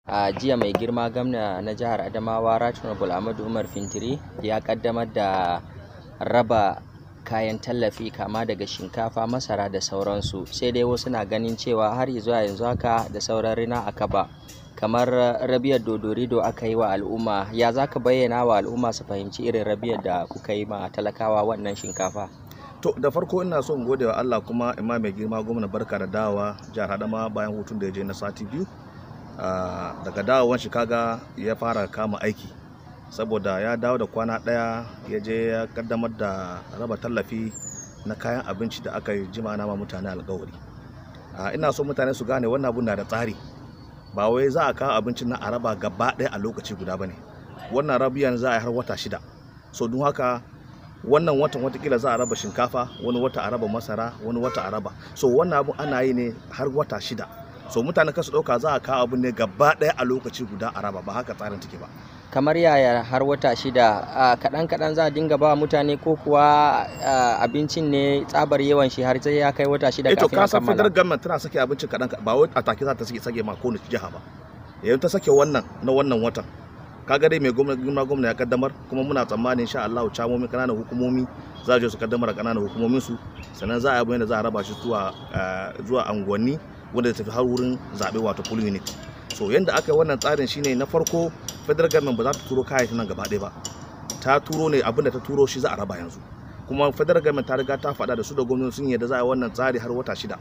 A jiya mai girma gwamna na jihar Adamawa, Right Honorable Ahmadu Umar Fintiri, ya kaddamar da raba kayan tallafi kama daga shinkafa, masara da sauransu. Sai dai wasu na ganin cewa har zuwa yanzu haka da sauran rina a kaba, kamar rabiyar dodorido aka yi wa al'umma. Ya za ka bayyana wa al'umma su fahimci irin rabiyar da kuka yi ma talakawa wannan shinkafa? To, da farko ina so in gode wa Allah, kuma imma mai girma gwamna barka da dawowa jihar Adamawa bayan hutun da ya je na sati 2. Daga dawowan shi kaga ya fara kama aiki, saboda ya dawo da kwana ɗaya ya je ya kaddamar da raba tallafi na kayan abinci da aka yi jima na ma mutane alkawari. Ina so mutane su gane wannan abun na da tsari, ba wai za a kawo abincin na a raba gaba ɗaya a lokaci guda bane. Wannan rabiyan za a yi har wata 6. So don haka wannan watan watakila za a raba shinkafa, wani wata a raba masara, wani wata a raba. So wannan abu ana yi ne har wata 6. So mutane kasu ɗauka za a kawo abu ne gaba ɗaya a lokaci guda a raba, ba haka tsarin take ba. Kamar yaya har wata 6? Kaɗan kaɗan za a dinga ba mutane, ko kuwa abincin ne tsabar yawan shi har sai ya kai wata 6 kafin a kammala? Kasan federal government tana sake abincin kaɗan, ba wai a take za ta sake ma kowane jiha ba. Yayin ta sake wannan na wannan watan, kaga dai mai gwamna ya kaddamar, kuma muna tsammanin insha Allah camomin kananan hukumomi za su je su kaddamar a kananan hukumomin su, sannan za a yi yadda za a raba shi zuwa unguwanni wanda zai tafi har wurin zaɓe, wato polling unit. So yanda aka yi wannan tsarin shine, na farko federal government ba za ta turo kayayyakin nan gaba ɗaya ba, ta turo ne abinda ta turo shi za a raba yanzu. Kuma federal government ta riga ta faɗa da su da gwamnati sun yadda za a yi wannan tsari har wata 6.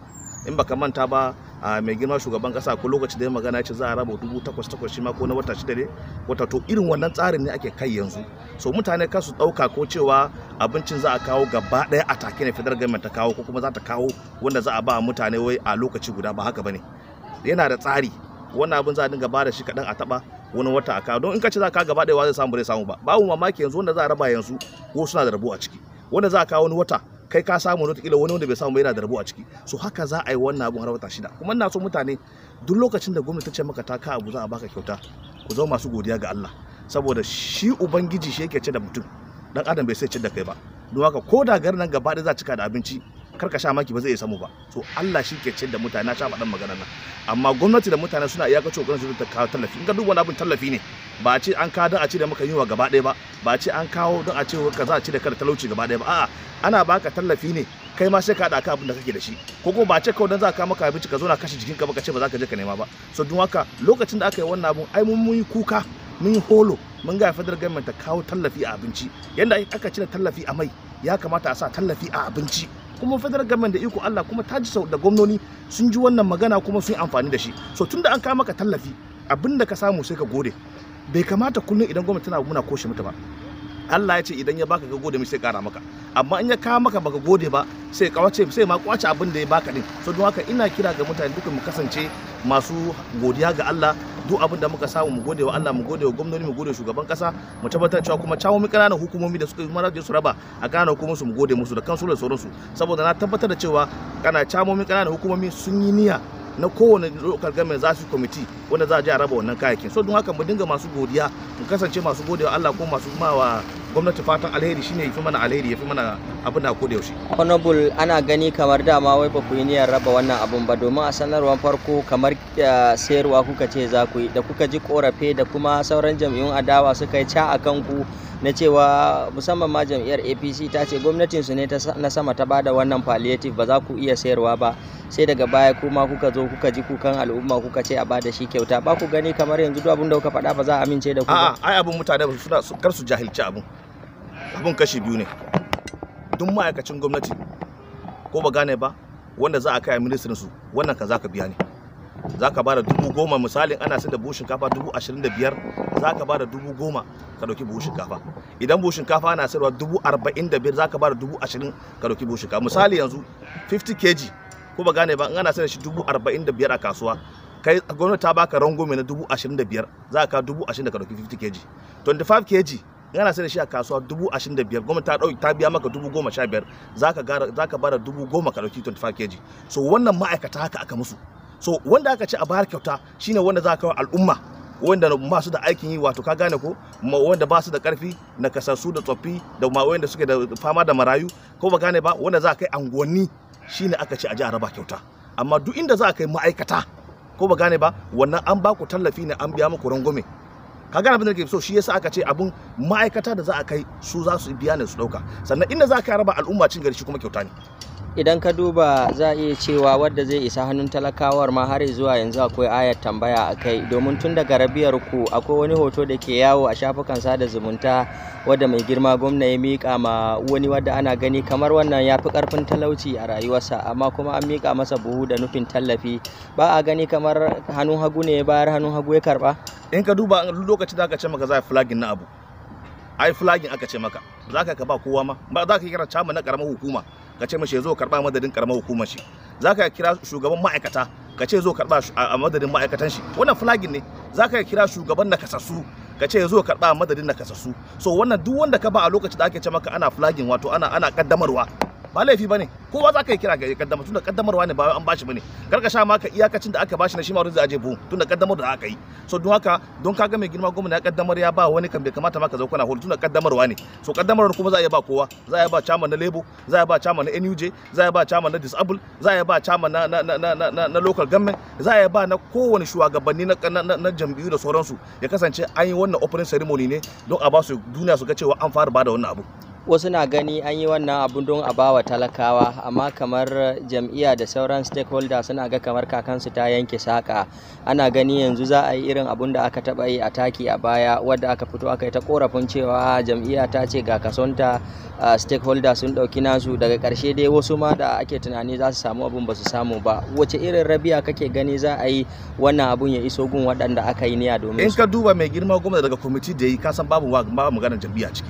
In baka manta ba, mai girma shugaban kasa ko lokacin da ya magana ce za a raba 8,000 shi ma ko na wata 6 ne wata. To irin wannan tsarin ne ake kai yanzu. So mutane kar su dauka ko cewa abincin za a kawo gaba daya a take ne federal government ta kawo, ko kuma za ta kawo wanda za a ba mutane wai a lokaci guda, ba haka bane. Yana da tsari. Wannan abin za a dinga bada shi kaɗan a taɓa wani wata a kawo, don in ka ce za ka gaba ɗaya zai samu, bai samu ba. Babu mamaki yanzu wanda za a raba yanzu ko suna da rabo a ciki, wanda za a kawo wani wata kai ka samu, wataƙila wani wanda bai samu yana da rabo a ciki. So haka za a yi wannan abun har wata 6. Kuma ina so mutane, duk lokacin da gwamnati ta ce maka ta ka abu za a baka kyauta, ku zama masu godiya ga Allah, saboda shi ubangiji shi yake ce da mutum, dan adam bai sai ce da kai ba. Don haka ko da garin nan gaba ɗaya za a cika da abinci, kar ka sha maki ba zai iya samu ba. So Allah shi ke ce da mutane, na sha faɗan maganar nan. Amma gwamnati da mutane suna iyakacin kokarin su ta kawo tallafi. In ka duba wani abin tallafi ne, ba a ce an kawo don a ce da maka yunwa gaba ɗaya ba, ba a ce an kawo don a ce ka za a ce da kada talauci gaba ɗaya ba. A'a, ana baka tallafi ne kai ma sai ka haɗa ka abin da kake da shi, ko kuma ba a ce kawai don za ka maka abinci ka zo na kashe jikinka ba, ka ce ba za ka je ka nema ba. So don haka lokacin da aka yi wannan abun, ai mun yi kuka, mun yi holo, mun ga federal government ta kawo tallafi a abinci. Yanda aka cire tallafi a mai, ya kamata a sa tallafi a abinci. Kuma federal government da iko Allah kuma ta ji sau da gwamnoni sun ji wannan magana kuma sun yi amfani da shi. So tunda an kawo maka tallafi, abinda ka samu sai ka gode. Bai kamata kullum idan gwamnati tana muna koshe mata ba. Allah ya ce idan ya baka ka gode mai sai kara maka, amma in ya kawo maka baka gode ba, sai kawace, sai ma kwace abin da ya baka din. So don haka ina kira ga mutane duka mu kasance masu godiya ga Allah. Duk abin da muka samu mu gode wa Allah, mu gode wa gwamnati, mu gode wa shugaban kasa, mu tabbatar cewa kuma cawo mu ƙananan hukumomi da suka yi mara su raba a ƙananan hukumomi su, mu gode musu da kansu da sauransu. Saboda na tabbatar da cewa kana camomin ƙananan hukumomi sun yi niyya na kowane local government za su kwamiti wanda za a je a raba wannan kayayyakin. So don haka mu dinga masu godiya, mu kasance masu godewa Allah ko masu mawa gwamnati fatan alheri, shine yafi mana alheri, yafi mana abin da ko da yaushe. Honorable, ana gani kamar dama wai ba ku yi niyyar raba wannan abun ba, domin a sanarwar farko kamar sayarwa kuka ce za ku yi. Da kuka ji korafe da kuma sauran jam'iyyun adawa suka yi ca a kanku na cewa musamman ma jam'iyyar APC ta ce gwamnatinsu ne na sama ta bada wannan palliative, ba za ku iya sayarwa ba. Sai daga baya kuma kuka zo kuka ji kukan al'umma kuka ce a bada shi kyauta. Ba ku gani kamar yanzu duk abin da kuka faɗa ba za a amince da ku ba? A'a, ai abin mutane suna kar su jahilci abin. Abin kashi biyu ne. Duk ma'aikacin gwamnati ko ba gane ba wanda za a kai ministrin su, wannan ka za ka biya ne. Za ka bada 10,000, misalin ana sayar da buhun shinkafa 25,000, za ka bada 10,000 ka dauki buhun shinkafa. Idan buhun shinkafa ana sayarwa 45,000, za ka bada 20,000 ka dauki buhun shinkafa. Misali yanzu 50 kg, ko ba gane ba, in ana sayar da shi 45,000 a kasuwa, kai gwamnati ta baka rangwame na 25,000, za ka 20,000 ka dauki 50 kg. 25 kg in ana sayar da shi a kasuwa 25,000, gwamnati ta dauki ta biya maka 15,000, za ka bada 10,000 ka dauki 25 kg. So wannan ma'aikata haka aka musu. So wanda aka ce a bayar kyauta shine wanda za ka kawo al'umma wanda ba su da aikin yi, wato ka gane ko, wanda ba su da karfi, na kasassu da tsoffi da ma wanda suke da fama da marayu, ko ba gane ba, wanda za ka kai anguwanni shine aka ce a ji a raba kyauta. Amma duk inda za ka kai ma'aikata Ko ba gane ba, wannan an ba ku tallafi ne, an biya muku rangwame. Ka gane abin da ke so? Shi yasa aka ce abun ma'aikata da za a kai su za su biya ne su dauka, sannan inda za ka raba al'umma cin gari shi kuma kyauta ne. Idan ka duba za a iya cewa wadda zai isa hannun talakawar ma har zuwa yanzu akwai ayar tambaya a kai, domin tun daga rabiyar ku akwai wani hoto da ke yawo a shafukan sada zumunta wadda mai girma gwamna ya miƙa ma wani wadda ana gani kamar wannan ya fi ƙarfin talauci a rayuwarsa, amma kuma an miƙa masa buhu da nufin tallafi. Ba a gani kamar hannun hagu ne ya bayar, hannun hagu ya karɓa? In ka duba lokacin da aka ce maka za a flagging na abu, ai flagging aka ce maka za ka ba kowa ma ba za ka kira chairman na karamar hukuma ka ce mashi ya zo karba madadin karamar hukumar shi, za ka kira shugaban ma'aikata ka ce zo karba a madadin ma'aikatan shi, wannan flagging ne. Za ka kira shugaban nakasassu ka ce ya zo karba a madadin nakasassu. So wannan duk wanda ka ba a lokacin da ake ce maka ana flagging, wato ana kaddamarwa, ba laifi bane. Kowa za ka yi kira ga kaddamar, tunda kaddamarwa ne ba an bashi bane. Kar ka sha maka iyakacin da aka bashi na shi ma wurin zai aje buhu, tunda kaddamar da aka yi. So don haka, don kaga mai girma gwamna ya kaddamar ya ba wani kan bai kamata ma ka zo kana holu, tunda kaddamarwa ne. So kaddamarwa kuma za a iya ba kowa, za a iya ba chairman na Labour, za a iya ba chairman na NUJ, za a iya ba chairman na disable, za a iya ba chairman na local government, za a iya ba na kowane shugabanni na jam'iyyu da sauransu. Ya kasance an yi wannan opening ceremony ne don a ba su duniya su ga cewa an fara bada wannan abu. Wasu na gani an yi wannan abun don a bawa talakawa, amma kamar jam'iyya da sauran stakeholder suna ga kamar kakansu ta yanke saka. Ana gani yanzu za a yi irin abun da aka taɓa yi a taki a baya, wadda aka fito aka yi ta korafin cewa jam'iyya ta ce ga kasonta, stakeholder sun ɗauki nasu, daga ƙarshe dai wasu ma da ake tunani za su samu abun ba su samu ba. Wace irin rabiya kake gani za a yi wannan abun ya iso gun waɗanda aka yi niyya domin in ka duba mai girma gwamna daga kwamiti da yi, ka san babu maganar jam'iyya ciki.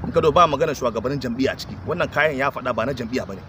In ka ba maganar shugabannin jam'iyya ciki, wannan kayan ya faɗa ba na jam'iyya bane.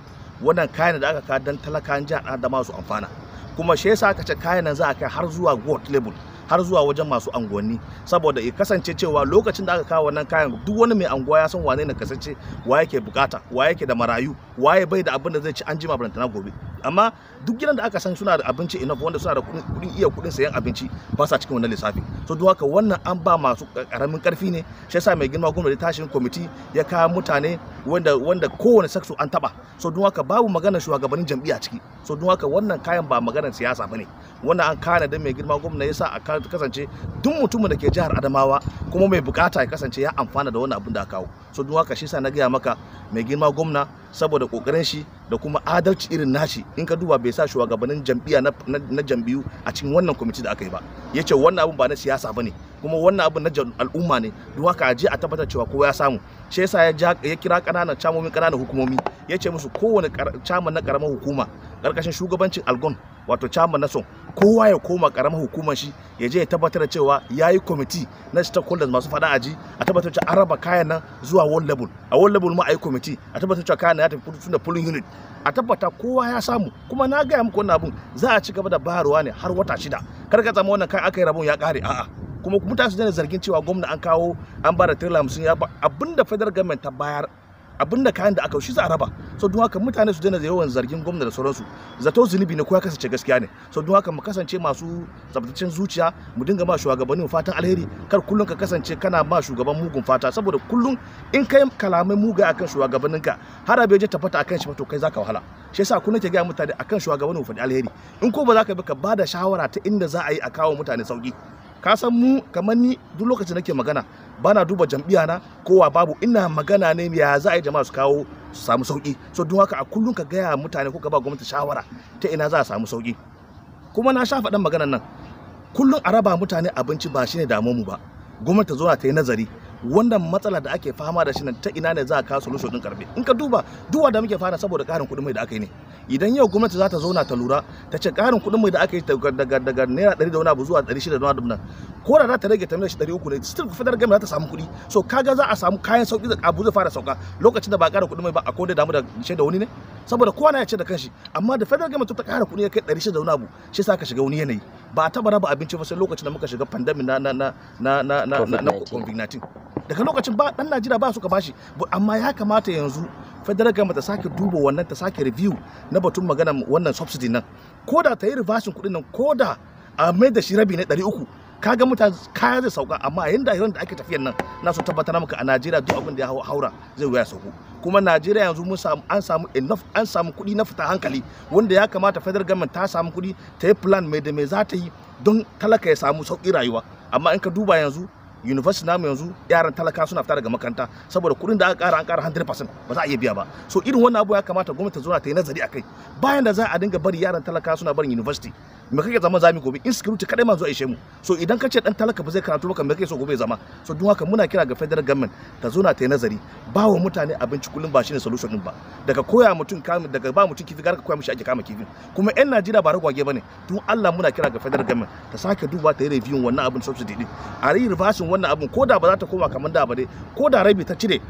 Wannan kayan da aka kawo dan talakan jihar Adamawa su amfana, kuma shi yasa aka ce kayan nan za a kai har zuwa ward level, har zuwa wajen masu anguwanni, saboda ya kasance cewa lokacin da aka kawo wannan kayan duk wani mai anguwa ya san wane ne kasance, wa yake bukata, wa yake da marayu, waye bai da abin da zai ci an jima barantana gobe. Amma duk gidan da aka san suna da abinci enough, wanda suna da kudin iya kudin sayan abinci, ba sa cikin wannan lissafi. So don haka wannan an ba masu karamin karfi ne. Shi yasa mai girma gwamnati tashin kwamiti ya kawo mutane wanda kowane sakso an taba. So don haka babu maganar shugabannin jam'iyya ciki. So don haka wannan kayan ba maganar siyasa bane. Wannan an kana da mai girma gwamnati yasa a kasance duk mutumin da ke jihar Adamawa kuma mai bukata ya kasance ya amfana da wannan abin da aka kawo. So don haka shi yasa na gaya maka mai girma gwamna saboda kokarin shi da kuma adalci irin nashi, in ka duba bai sa shugabannin jam'iyya na jam'iyyu a cikin wannan kwamiti da aka yi ba. Yace wannan abun ba na siyasa bane, kuma wannan abun na al'umma ne. Don haka a je a tabbatar cewa kowa ya samu. Shi yasa ya kira kananan camomin kananan hukumomi, ya ce musu kowane chairman na karamar hukuma karkashin shugabancin Algon, wato chairman na son, kowa ya koma karamar hukumar shi ya je ya tabbatar da cewa ya yi kwamiti na stakeholders masu fada aji, a tabbatar cewa an raba kayan nan zuwa world level. A world level ma a yi kwamiti a tabbatar cewa kayan nan ya tafi tun da polling unit, a tabbata kowa ya samu. Kuma na gaya muku wannan abun za a ci gaba da bayarwa ne har wata 6. Kar ka zama wannan kayan aka yi rabon ya kare, a'a. Kuma mutane su daina zargin cewa gwamna an kawo an ba da tirela 50 ya ba abinda federal government ta bayar, abinda kayan da aka shi za a raba. So don haka mutane su daina yawan zargin gwamna da sauransu. Zato zunubi ne ko ya kasance gaskiya ne. So don haka mu kasance masu tsabtacen zuciya, mu dinga ma shugabannin fatan alheri. Kar kullum ka kasance kana ma shugaban mugun fata, saboda kullum in kai kalamai muga akan shugabanninka har abe je tafata akan shi to kai zaka wahala. Shi yasa kullum ke ga mutane akan shugabannin faɗi alheri. In ko ba za ka bi ka bada shawara ta inda za a yi a kawo mutane sauki. Ka san mu kamar ni duk lokacin nake magana bana duba jam'iyya na kowa babu, ina magana ne ya za a yi jama'a su kawo su samu sauki. So don haka a kullum ka gaya mutane ko ka ba gwamnati shawara ta ina za a samu sauki. Kuma na sha faɗan maganan nan, kullum a raba mutane abinci ba shine damuwar mu ba. Gwamnati ta zo ta yi nazari wannan matsala da ake fama da shi nan ta ina ne za a kawo solution din karbe. In ka duba duwa da muke fara saboda karin kuɗin mai da aka yi ne. Idan yau gwamnati za ta zauna ta lura ta ce karin kuɗin mai da aka yi daga naira 100 da wani abu zuwa 600 da wani abu nan, ko da za ta rage ta mai shi 300 ne, still federal government za ta samu kuɗi. So kaga za a samu kayan sauki, abu zai fara sauka. Lokacin da ba ƙara kuɗin mai ba akwai da damu da shaida wani ne, saboda kowa na ya ce da kanshi. Amma da federal government ta ƙara kuɗi ya kai 600 da wani abu, shi yasa ka shiga wani yanayi. Ba a taɓa raba abinci ba sai lokacin da muka shiga pandemic na COVID-19. Daga lokacin ba dan Najeriya ba su ka bashi, amma ya kamata yanzu federal government ta sake duba wannan, ta sake review na batun magana wannan subsidy nan. Ko da ta yi reversing kuɗin nan, ko da a mai da shi rabi ne 300, Kaga mutane kaya zai sauka, amma yayin da ake tafiyan nan na so tabbatar maka a Najeriya duk abin da ya haura zai wuya sauko. Kuma Najeriya yanzu mun samu an samu enough, an samu kuɗi na fita hankali, wanda ya kamata federal government ta samu kuɗi ta yi plan mai da mai za ta yi don talaka ya samu sauƙi rayuwa. Amma in ka duba yanzu university namu yanzu yaran talaka suna fita daga makaranta saboda kuɗin da aka ƙara, an ƙara 100%, ba za a iya biya ba. So irin wannan abu ya kamata gwamnati ta zauna ta yi nazari akai. Bayan da za a dinga bari yaran talaka suna barin university, me kake zama zami gobe? Insecurity kadai ma zo ishe mu. So idan ka ce dan talaka ba zai karatu ba, me kake so gobe zama? So don haka muna kira ga federal government ta zauna ta yi nazari. Ba wa mutane abinci kullum ba shine solution din ba. Daga koya mutum daga ba mutum kifi, gara ka koya mishi ake kama kifin. Kuma yan Najeriya ba ragwage bane. Don Allah muna kira ga federal government ta sake duba, ta yi review wannan abin subsidy din, a yi reversing wannan abin. Ko da ba za ta koma kamar da ba dai, ko da rabi ta cire,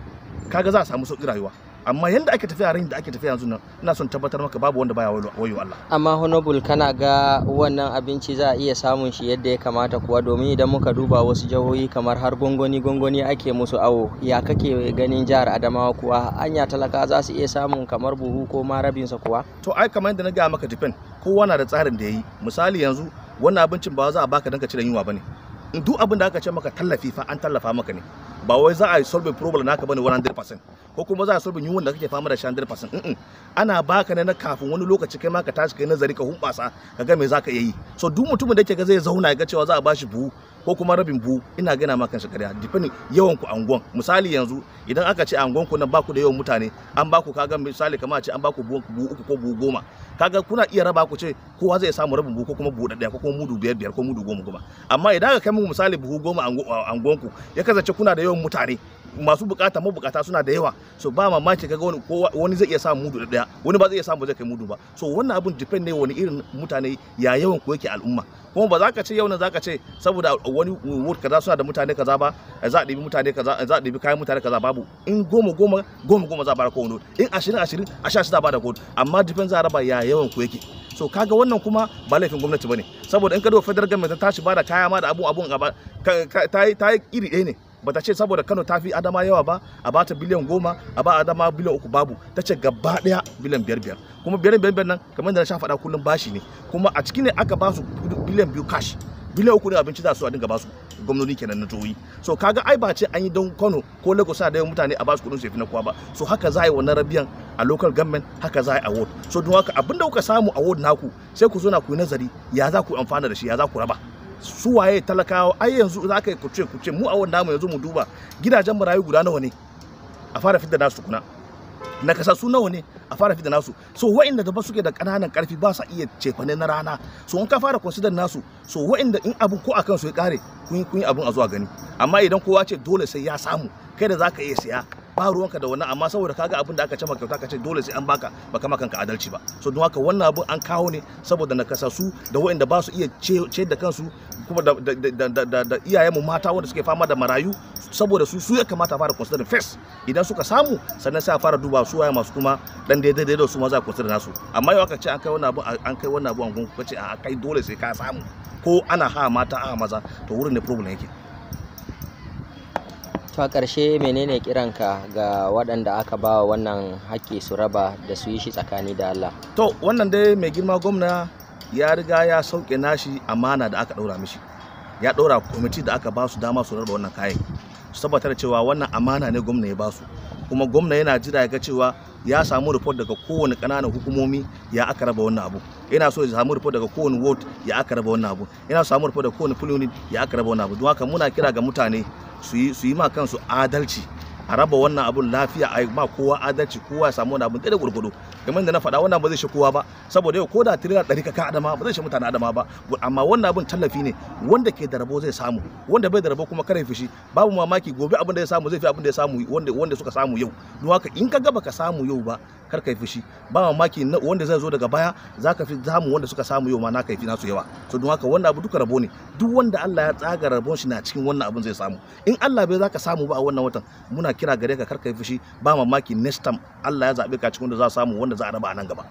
kaga za a samu sauƙi rayuwa. Amma yanda ake tafiya, ran da ake tafiya yanzu nan, ina son tabbatar maka babu wanda baya wayo Allah. Amma honorable, kana ga wannan abinci za a iya samun shi yadda ya kamata kuwa? Domin idan muka duba wasu jihohi kamar har gongoni gongoni ake musu awo, ya kake ganin jihar Adamawa kuwa? Anya talaka za su iya samun kamar buhu ko ma rabinsa kuwa? To ai kamar yadda na gaya maka, depend, kowa na da tsarin da yayi. Misali yanzu wannan abincin ba za a baka dan ka cire yunwa bane. Duk abin da aka ce maka tallafi fa, an tallafa maka ne, ba wai za a yi solve problem naka bane 100%, ko kuma za a solve yunwan da kake fama da shi 100%. Ana baka ne na kafin wani lokaci kai ma ka tashi kai nazari, ka humbasa, ka ga me zaka iya yi. So duk mutumin da yake ga zai zauna ya ga cewa za a bashi buhu ko kuma rabin buhu, ina gana ma kanshi ƙarya. Depending yawan ku anguwan. Misali yanzu idan aka ce anguwan ku nan baku da yawan mutane, an baku, kaga misali kamar a ce an baku buhu 3 ko buhu 10, kaga kuna iya raba, ku ce kowa zai samu rabin buhu ko kuma buhu 1 ko kuma mudu 5 ko mudu 10 10. Amma idan aka kai muku misali buhu 10 anguwan ku, ya kasance kuna da yawan mutane masu bukata, mabukata suna da yawa, so ba mamaki kaga wani wani zai iya samu mudu 1, wani ba zai iya samu, zai kai mudu ba. So wannan abun depend ne wani irin mutane, ya yawan ku yake al'umma. Kuma ba za ka ce yau nan za ka ce saboda wani ward kaza suna da mutane kaza ba, za a ɗibi mutane kaza, za a ɗibi kayan mutane kaza. Babu. In 10 10 10 10 za a bada kowane, in 20 20 a 16 za a bada kowane, amma depend za a raba ya yawan ku yake. So kaga wannan kuma ba laifin gwamnati bane, saboda in ka duba federal government ta tashi bada kaya ma da abun gaba ta yi iri ɗaya ne. Bata ce saboda Kano ta fi Adama yawa ba a bata biliyan 10, a ba Adama biliyan 3, babu. Ta ce gaba ɗaya biliyan 5 5. Kuma 5 5 5 nan, kamar da na sha faɗa kullum, bashi ne. Kuma a ciki ne aka ba su biliyan 2 cash, biliyan 3 ne abinci za su a dinga ba su, gwamnoni kenan na jihohi. So kaga ai ba ce an yi don Kano ko Lagos suna da yawan mutane a ba su kuɗin su yafi na kowa ba. So haka za a yi wannan rabiyan a local government, haka za a yi a ward. So don haka abinda kuka samu a ward naku, sai ku zo na ku yi nazari ya za ku amfana da shi, ya za ku raba, su waye talakawa. Ai yanzu za ka yi kuce kuce mu a wanda mu yanzu mu duba gidajen marayu guda nawa ne, a fara fidda nasu tukuna. Na kasa su nawa ne, a fara fidda nasu. So wa'inda da ba suke da ƙananan ƙarfi, ba sa iya cefane na rana, so in ka fara consider nasu, so wa'inda in abun ko akan su ya kare, kun yi abun a zuwa gani. Amma idan kowa ce dole sai ya samu, kai da zaka iya siya ba ruwanka da wannan, amma saboda kaga abin da aka ce maka kyauta ka ce dole sai an baka, baka ma kanka adalci ba. So don haka wannan abin an kawo ne saboda nakasassu da waɗanda ba su iya ce da kansu, kuma da iyayenmu mata wanda suke fama da marayu, saboda su ya kamata fara consider first. Idan suka samu, sannan sai a fara duba su waye masu kuma dan daidai daidai, su ma za a consider nasu. Amma yau aka ce an kai wannan abu, an kai wannan abu an gunku, kace a kai dole sai ka samu, ko ana ha mata a maza, to wurin ne problem yake. To a ƙarshe, menene kiranka ga waɗanda aka ba wa wannan haƙƙi su raba, da su yi shi tsakani da Allah? To wannan dai mai girma gwamna ya riga ya sauke nashi amana da aka ɗaura mishi. Ya ɗaura kwamiti da aka ba su dama su raba wannan kayan, su tabbatar da cewa wannan amana ne gwamna ya ba su. Kuma gwamna yana jira ya ga cewa ya samu report daga kowane ƙananan hukumomi ya aka raba wannan abu. Ina so ya samu report daga kowane ward ya aka raba wannan abu. Ina so samu report daga kowane polling unit ya aka raba wannan abu. Don haka muna kira ga mutane su yi ma kansu adalci, a raba wannan abun lafiya, a ba kowa adalci, kowa ya samu wannan abun daidai gurgudu. Kamar da na faɗa, wannan ba zai shi kowa ba, saboda yau ko da tirela 100 ka Adama, ba zai shi mutane Adama ba. Amma wannan abun tallafi ne, wanda ke da rabo zai samu, wanda bai da rabo kuma kare fushi. Babu mamaki gobe abin da ya samu zai fi abin da ya samu wanda suka samu yau. Don haka in ka ga baka samu yau ba, kar kai fushi. Ba mamaki wanda zai zo daga baya zaka fi samu wanda suka samu yau ma naka fi nasu yawa. So don haka wannan abu duka rabo ne. Duk wanda Allah ya tsaga rabon shi na cikin wannan abun zai samu. In Allah bai zaka samu ba a wannan watan, muna kira gare ka kar kai fushi. Ba mamaki next time Allah ya zabe ka cikin wanda za samu, wanda za a raba a nan gaba.